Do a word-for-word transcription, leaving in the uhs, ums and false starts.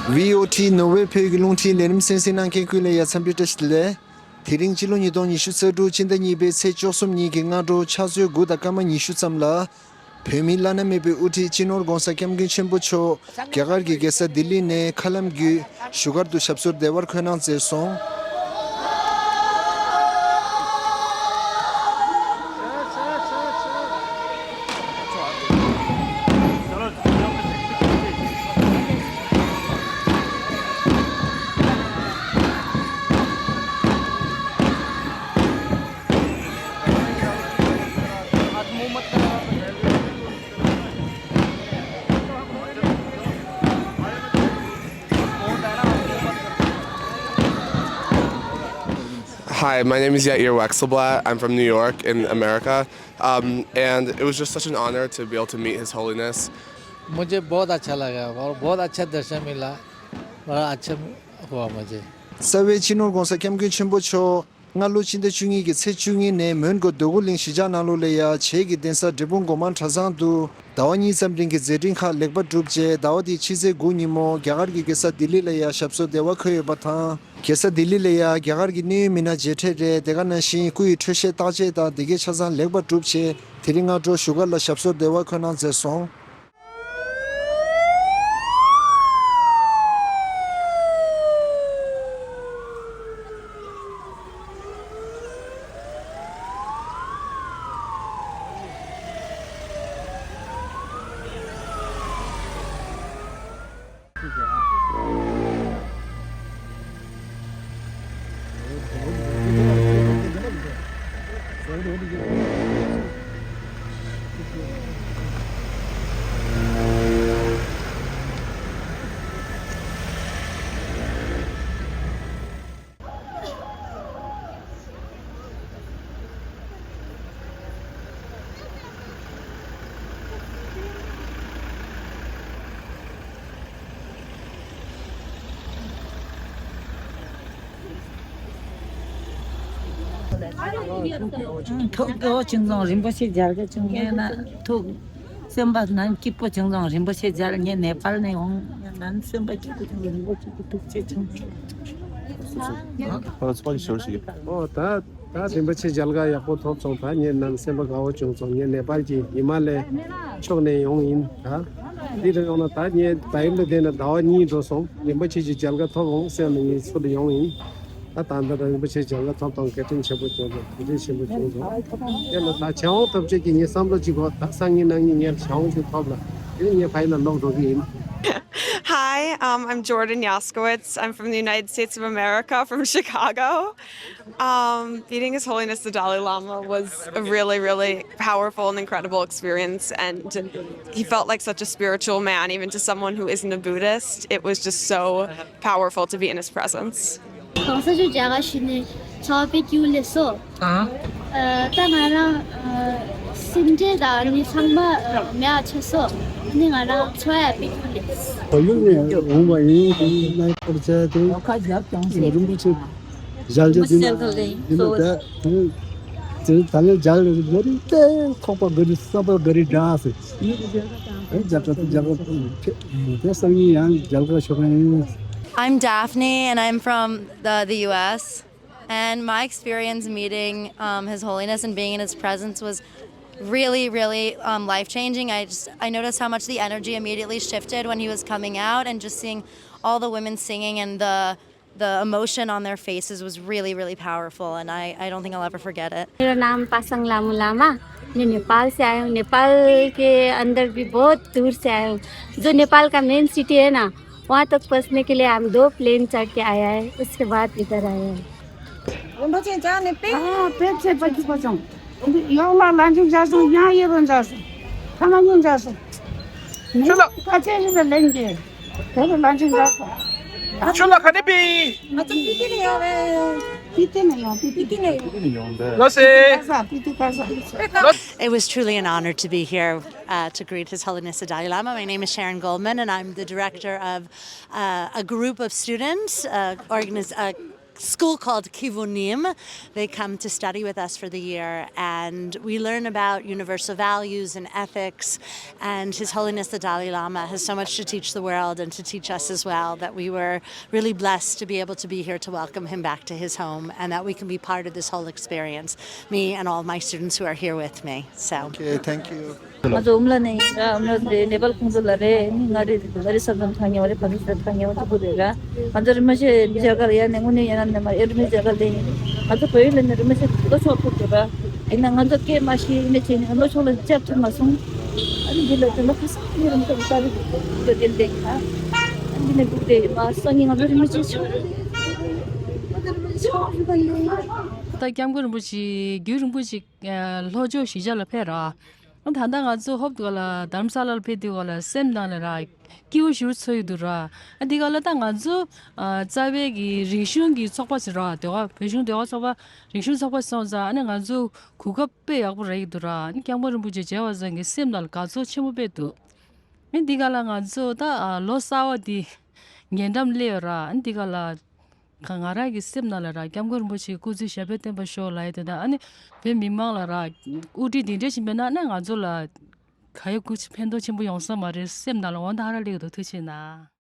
བྷི་ཨོ་ཊི་ནོར་ཝེ་བོད་ཀྱི་རླུང་འཕྲིན་ལས་རིམ་གསན་གཟིགས་གནང་མཁན་ཀུན་ལ་ཡ་འཚམས་འདྲི་བཀྲ་ཤིས་བདེ་ལེགས། དེ་རིང་སྤྱི་ལོ་ཉིས་སྟོང་ཉི་ཤུ་རྩ་དྲུག་སྤྱི་ཟླ་གཉིས་པའི་ཚེས་བཅུ་གསུམ་ཉིན་གྱི་སྔ་དྲོ་ཕྱག་ཚོད་དགུ་དང་སྐར་མ་ཉི་ཤུ་ཙམ་ལ། བོད་མིའི་བླ་ན་མེད་པའི་དབུ་ཁྲིད་སྤྱི་ནོར་༧གོང་ས་༧སྐྱབས་མགོན་ཆེན་པོ་མཆོག་རྒྱ་གར་གྱི་རྒྱལ་ས་ལྡི་ལི་ནས་མཁའ་ལམ་བརྒྱུད་བཞུགས་སྒར་དུ་ཞབས་སོར་བདེ་བར་འཁོད་གནང་མཛད་སོང་། Hi, my name is Yair Wexelblatt. I'm from New York in America. Um, and it was just such an honor to be able to meet His Holiness. मुझे बहुत अच्छा लगा और बहुत अच्छा दर्शन मिला। बड़ा अच्छा हुआ मुझे। རྩ་བའི་སྤྱི་ནོར་༧གོང་ས་༧སྐྱབས་མགོན་ཆེན་པོ་མཆོག་སྔ་ལོ་སྤྱི་ཟླ་བཅུ་གཉིས་ཀྱི་ཚེས་བཅུ་གཉིས་ནས་མོན་གྷོ་འདོད་རྒུ་གླིང་གཞིས་ཆགས་ནང་ལོགས་ལ་ཡ་བྱེས་ཀྱི་གདན་ས་འབྲས་སྤུངས་སྒོ་མང་གྲྭ་ཚང་དུ་ཟླ་བ་གཉིས་ཙམ་རིང་གི་མཛད་འཕྲིན་ཁག་ལེགས་པར་གྲུབ་རྗེས། ཟླ་བ་འདིའི་ཕྱི་ཚེས་དགུ་ཉིན་མོ་རྒྱ་གར་གྱི་རྒྱལ་ས་ལྡི་ལི་ལ་ཡ་ཞབས་སོར་བདེ་བར་འཁོད་ཡོད་པ་དང་། རྒྱལ་ས་ལྡི་ལི་ལ་ཡ་རྒྱ་གར་གྱི་གནད་ཡོད་མི་སྣ་མཇལ་འཕྲད་རེད། དེ་ག་ནང་བཞིན་སྐུ་ཡི་འཕྲོད་བཞེས་བརྟག་དཔྱད་དང་དེ་གའི་ཆ་ཚང་ལེགས་པར་གྲུབ་རྗེས། དེ་རིང་སྔ་དྲོ་བཞུགས་སྒར་ལ་ཞབས་སོར་བདེ་བར་འཁོད་གནང་མཛད་སོང་། ཐུགས་དགའ་བོ་བྱུང་སོང་། རིན་པོ་ཆེ་མཇལ་ཁ་བྱུང་ངས་ན་ཐུགས་སེམས་པ་ནང་སྐྱིད་པོ་བྱུང་སོང་། རིན་པོ་ཆེ་མཇལ་ངས་ནེ་པཱལ་ནས་འོང་ནང་སེམས་པ་སྐྱིད་པོ་བྱུང་། རིན་པོ་ཆེ་གི་ཐུགས་རྗེ་ཆེ། ཨོ་ད་ད་རིན་པོ་ཆེ་མཇལ་ཁ་ཡག་པོ་ཐོབ་སོང་། ད་ངས་ནང་སེམས་པ་དགའ་བོ་བྱུང་སོང་། ངས་ནེ་པཱལ་གྱི་ཧི་མ་ལའི་ཕྱོགས་ནས་ཡོང་ཡིན། ད་འདི་རུ་ཡོང་ན་ད་ངས་ད་ཡིན་ལ་བསྡད་ན་ཟླ་བ་གཉིས་འགྲོ་སོང་། རིན་པོ་ཆེ་གི་མཇལ་ཁ་ཐོབ་འོང་སེམས་ནས་ངས་ཚུར་ཡོང་ཡིན། ད་ད་ལྟ་རིན་པོ་ཆེ་མཇལ་ཁ་ཐོབ་དང་བཀའ་དྲིན་ཆེན་པོ་བྱུང་སོང་། ཐུགས་རྗེ་ཆེན་པོ་བྱུང་སོང་། དེ་ལ་ད་བྱ་འོང་ཐོབ་ཆེད་ཀྱི་ངའི་བསམ་བློ་གཅིག་གོ། ད་སང་ཉིན་གནངས་ཉིན་ངས་བྱ་འོང་གཅིག་ཐོབ་ལ་དེ་ནས་ངས་ཕ་ཡུལ་ལ་ལོག་འགྲོ་གི་ཡིན། Hi, um, I'm Jordan Yaskowitz. I'm from the United States of America, from Chicago. Um, meeting His Holiness the Dalai Lama was a really, really powerful and incredible experience. And he felt like such a spiritual man, even to someone who isn't a Buddhist. It was just so powerful to be in his presence. གོང་ས་མཆོག་མཇལ་ཁ་ཞུས་ནས་ཚོགས་པའི་སྐྱིད་པོ་སླེབས་སོང་། ཨ། ད་ང་རང་སེམས་ཁྲལ་དང་ནི་ཚང་མ་མེད་པ་ཆགས་སོང་། ནི་ང་རང་འཚོ་ཡག་པའི་སྐྱིད་པོ་སླེབས་སོང་། བལ་ཡུལ་ནས་འོང་བ་ཡིན། དེ་ནས་ཁོར་བྱས་ཏེ་རིན་པོ་ཆེ་མཇལ་ཆ་དེ་ཡིན་ན་ད་དེ་དེ་ད་ལན་མཇལ་ག་རེ་ཏེ་ཁོག་པ་ག་རེ་ས་པ་ག་རེ་འདྲ་ཟེར། ཨེ་མཇལ་ཁ་དེ་མཇལ་ཁ་དེ་སང་ཉིན་ཡང་མཇལ་ཁ་ཞུ་གི་ཡིན། I'm Daphne and I'm from the, the U S. And my experience meeting um, His Holiness and being in His presence was really, really um, life changing. I just I noticed how much the energy immediately shifted when he was coming out, and just seeing all the women singing and the the emotion on their faces was really, really powerful, and I, I don't think I'll ever forget it. मेरा नाम पासंग लामू लामा। मैं नेपाल से आया हूँ। नेपाल के अंदर भी बहुत दूर से आया हूँ। जो नेपाल का मेन सिटी है ना, वहाँ तक पहुँचने के लिए हम दो प्लेन चढ़ के आया है, उसके बाद इधर आया है। རིན་པོ་ཆེ་མཇལ་ནས་དཔེ། ཨ་དཔེ་ཆེ་པ་གཅིག་པ་བྱུང་། ཡོང་ལ་ལ་འཇུག་མཇལ་སོང་། ཡང་ཡེ་རོ་མཇལ་སོང་། ཐ་མ་གཉིས་མཇལ་སོང་། ཁྱོད་ལ་ཁ་ཆེ་ཞིག་ལ་ལེན་གྱི་དེ་རུ་ལ་འཇུག་མཇལ་སོང་། ཁྱོད་ལ་ག་ནས་པི། ང་ཚོ་པི་ཏི་ནས་ཡོང་རེད། པི་ཏི་ནས་ཡོང་། པི་ཏི་ནས་ཡོང་། ལོ་སེ། པི་ཏི་ཁ་ས། པི་ཏི་ཁ་ས། It was truly an honor to be here uh, to greet His Holiness the Dalai Lama. My name is Sharon Goldman, and I'm the director of uh, a group of students, uh, organiz- uh, school called Kivunim. They come to study with us for the year, and we learn about universal values and ethics. And His Holiness the Dalai Lama has so much to teach the world and to teach us as well, that we were really blessed to be able to be here to welcome him back to his home, and that we can be part of this whole experience, me and all of my students who are here with me. So. Okay, thank you. ང་ཚོ་ཨུམ་ལ་ནས་ཡིན་ར། ཨུམ་ལ་ནས་ནེ་པཱལ་ཁོང་ཚོ་ལ་རེད། ནི་ང་རེད། ལ་རི་ས་ཙམ་ཐང་ཉེ་བ་རེད། ཕ་རི་ས་ཐང་ཉེ་བ་ཐུ་བུ་རེད་ར། ང་ཚོ་རིན་པོ་ཆེ་འདི་ཅག་ག་ལ་ཡ་ནས་དངོས་གནས་ཡ་ན་ནས་མ་ཨེ་རི་མི་ཅག་ག་ལ་ཡིན། ང་ཚོ་བོད་ཡིག་ལ་ནས་རིན་པོ་ཆེ་ལོ་ཆོག་ཐུབ་འདུག་ར། ཡིན་ན་ང་ཚོ་སྐད་མ་ཤེས་ཡིན་ནས་བྱས་ནས་ལོ་ཆོག་ལ་བཅར་ཐུབ་མ་སོང་། ཨ་ནི་འདི་ལ་དེ་ལ་ཁ་སང་ནི་རིན་པོ་ཆེ་ལ་ལྟ་རེད། འདི་ལ་དེ་ལ་ཡིན་ཨ། ཨ་ནི་འདི་ནས་འདུག་དེ་མ་སང་ཉིན་ང་ཚོ་རིན་པོ་ཆེ་ཆོག་རེད། ང་ཚོ་རིན་པོ་ཆེ་ཆོག་རེད། ད་སྐྱབས་མགོན་རིན་པོ་ཆེ་རྒྱུད་རིན་པོ་ཆེ་ལྷོ་ཕྱོགས་གཞིས་ཆགས་ལ་ཕེབས་ར། ད་ལྟ་ང་ཚོ་ཧོབ་ཏེ་ག་ལ་དྷ་རམ་ས་ལར་ཕེབས་དུས་ག་ལ་སེམས་ནང་ལ་ར་སྐྱིད་པོ་ཞེ་པོ་ཚོར་གྱི་འདུག་ར། ཨ་འདི་ག་ལ་ད་ང་ཚོ་ཨ་རྩ་བའི་གི་རིག་གཞུང་གི་ཚོགས་པ་ཟེར་ར། ཟློས་གར་བོད་གཞུང་ཟློས་གར་ཚོགས་པ་རིག་གཞུང་ཚོགས་པ་སོང་ཙང་ཨ་ནི་ང་ཚོ་གོ་སྐབས་དཔེ་ཡག་པོ་རག་གི་འདུག་ར། ཨ་ནི་སྐྱབས་མགོན་རིན་པོ་ཆེ་མཇལ་བ་ཙམ་གྱིས་སེམས་ནང་ལ་དགའ་ཚོར་ཆེན་པོ་དཔེ་འདུག་ཨ་འདི་ག་ལ་ང་ཚོ་ད་ཨ་ལོ་གསར་བ་འདི་ཉེ་འགྲམ་སླེབས་ཡོད་ར། ཨ་འདི་ག་ལ། ཁ་ང་རང་གི་སེམས་ནང་ལ་ར་སྐྱབས་མགོན་རིན་པོ་ཆེ་སྐུ་ཚེ་ཞབས་པད་བརྟན་པར་ཤོག་ལབ་ཡ་དེ་དང་ཨ་ནི་བོད་མི་མང་ལ་ར་དབུ་ཁྲིད་འདི་འདྲ་ཞིག་མེད་ན་ཨ་ནི་ང་ཚོ་ལ་ག་ཡོད་སྐུ་ཕན་ཐོགས་ཆེན་པོ་ཡོང་ས་མ་རེད། སེམས་ནང་ལ་འོ་ད་ཧ་ར་སླེབས་འདུག་ཐུགས་རྗེ་གནང་།